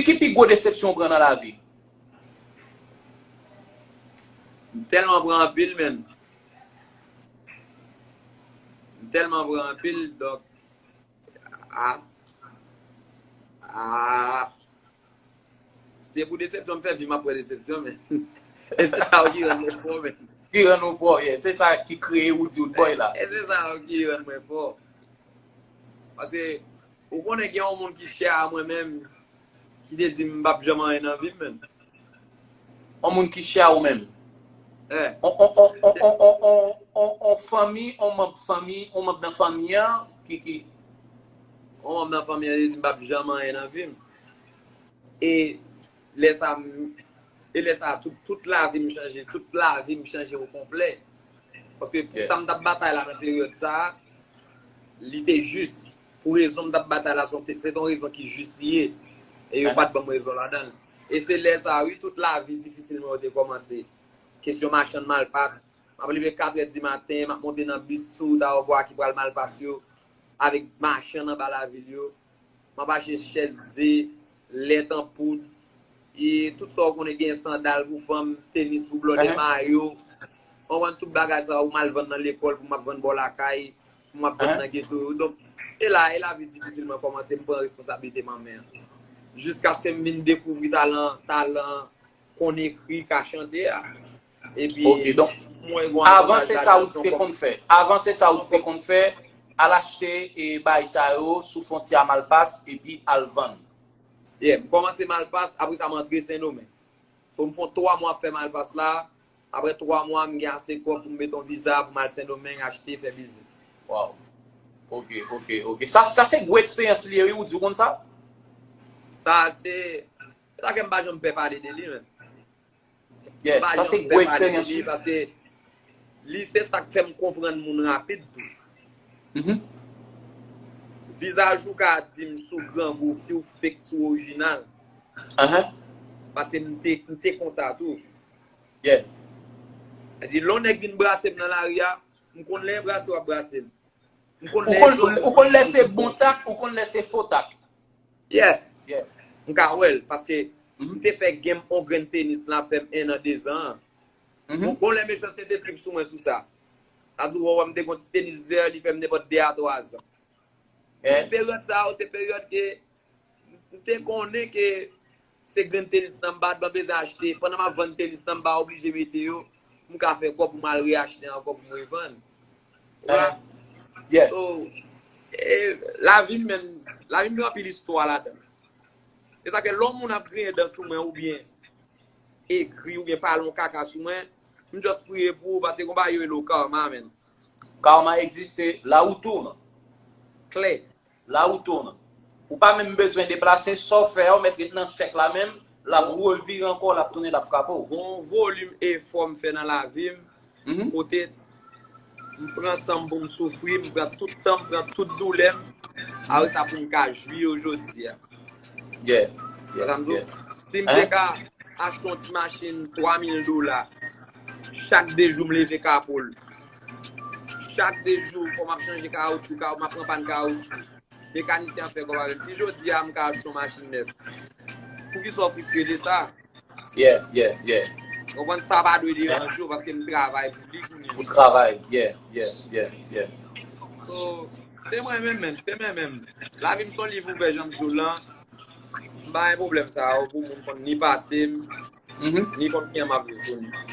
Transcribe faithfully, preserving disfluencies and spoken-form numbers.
ki pi gwo desepsyon w pran nan lavi? M tèlman pran anpil, menn. M tèlman pran anpil, donk, a, a, se pou desepsyon m fè vi, m ap pran desepsyon, menn. E se sa ki rann mwen fò, menn. Ki rann ou fò, yeah. Se sa ki kreye ou di ou t boy la. E se sa ki rann mwen fò. Paske, ou konnen gen yon moun ki chè a mwen menm, ki te di m m p ap janm anyen nan vi m, menn. Yon moun ki chè a ou menm. Eh, On, on, on, on, on, on, on, on fanmi, on manm fanmi, on manm nan fanmi an, ki, ki, yon manm nan fanmi an te di m m p ap janm anyen nan vi m. E lè sa, m- e lè sa, tout, tout lavi m chanje, tout lavi m chanje o konplè. Paske pou Yeah. sa m t ap batay la nan peryòd sa a, li te jis. Pou rezon m t ap batay la, se yon- se te yon rezon ki jis li ye. E yo Uh-huh. pa t ban m rezon ladan l. E se lè sa a, wi, tout lavi difisil mwen yo te kòmanse. Kesyon machann Malpas. M ap leve katrè di maten, m ap monte nan bis sou wout Aobwa ki pral Malpas yo, avèk machann anba lavil yo. M ap achte chèz ze, lèt an poud, e tout sa w konnen gen, sandal pou fanm, tenis pou blòdè, Uh-huh. mayo. M ap vann tout bagay sa yo, m al vann nan lekòl, pou m ap vann bò lakay, pou m ap vann Uh-huh. nan geto yo. Donk, e la, e lavi difisil mwen kòmanse, m pran responsablite m an men an. Jiskaske m vin dekouvri talan, talan konn ekri, ka chante a. Epi, Ok, donk, mwen gen yon avan avantaj se sa ladan ou l, se te yon konn fè. Avan se sa ou te konn fè, al achte e bay sa yo sou fwontyè a Malpas epi al vann. Yeah, m kòmanse Malpas, apre sa m antre Sendomeng. So m fè twa mwa ap fè Malpas la, apre twa mwa m gen ase kòb pou m mete yon viza pou m al Sendomeng achte, fè biznis. Wow. Ok, ok, ok. Sa, sa se gwo eksperyans li ye, wi, ou di w konn sa? Sa se, sa fè m pa janm pè pale de li, menn. Yeah, Pa sa se janm gwo pè pale de eksperyans, li, wi. Paske li se sa k fè m konprann moun rapid tou. Mhm. Vizaj ou ka di m si w grangou, si w fake, si w orijinal. Uh-huh. Paske m te, m te konsa tou. Yeah. Sa di, lè yon nèg vin brase m nan lari a, m konn lè brase w ap brase m. M konn Ou lè konn, jòk ou konn lè se bon tak, ou konn lè se fo tak. Yeah. Yeah. M ka wè l, paske Mhm. m te fè game on grenn tenis la fè m en an, dezan. Mhm. Bon, bon lè mechanste te trip sou mwen sou sa. Sa di w wè m te gon ti tenis vè, li fè m nenpòt de a twa zan. Yeah. Peryòd sa yo, se peryòd ke m te konnen ke se grenn tenis nan m pa t ban bezwen achte. Pandan m ap vann tenis nan m pa oblije mete yo, m ka fè kòb pou m al reachte ankò pou m revann. Ou la? Yeah. So, e, lavi m menm, lavi m gen anpil istwa ladan l. E sa fè lè yon moun ap griyen dan sou mwen oubyen egri oubyen pale yon kaka sou mwen, m just priye pou ou paske gon bagay yo rele w karma, menn. Karma egziste, la ou tourne. Klè. La ou tourne. Ou pa menm bezwen deplase, sa w fè a, ou mèt ret nan sèk la menm, l ap revire ankò, l ap tounen, l ap frape w. Gon volim efò m fè nan lavi m, Mhm. kote m pran san m pou m soufri, m pran tout tan m, pran tout doulè m, apre sa pou m ka jwi yo jodi a. Yeah. Wè sa m di w? Yeah. Si m te ka achte yon ti machin twa mil dola, chak de jou m leve kapò l. Chak de jou, fò m ap chanje kawoutchou, ka- m ap pran pàn kawoutchou. Mekanisyen ap fè kòb avè m. Si jodi a m ka achte yon machin nèf, poukisa w fristre de sa? Yeah, yeah, yeah. Konprann sa pa dwe deranje w paske m travay pou li kounye Ou a. Travay, yeah, yeah, yeah, yeah. So, se mwen menm, menm, se mwen menm. Lavi m se yon liv ouvè, jan m di w lan. M pa gen pwoblèm sa yo pou moun konn ni pase m, Mhm. ni konn kijan m ap viv kounye a.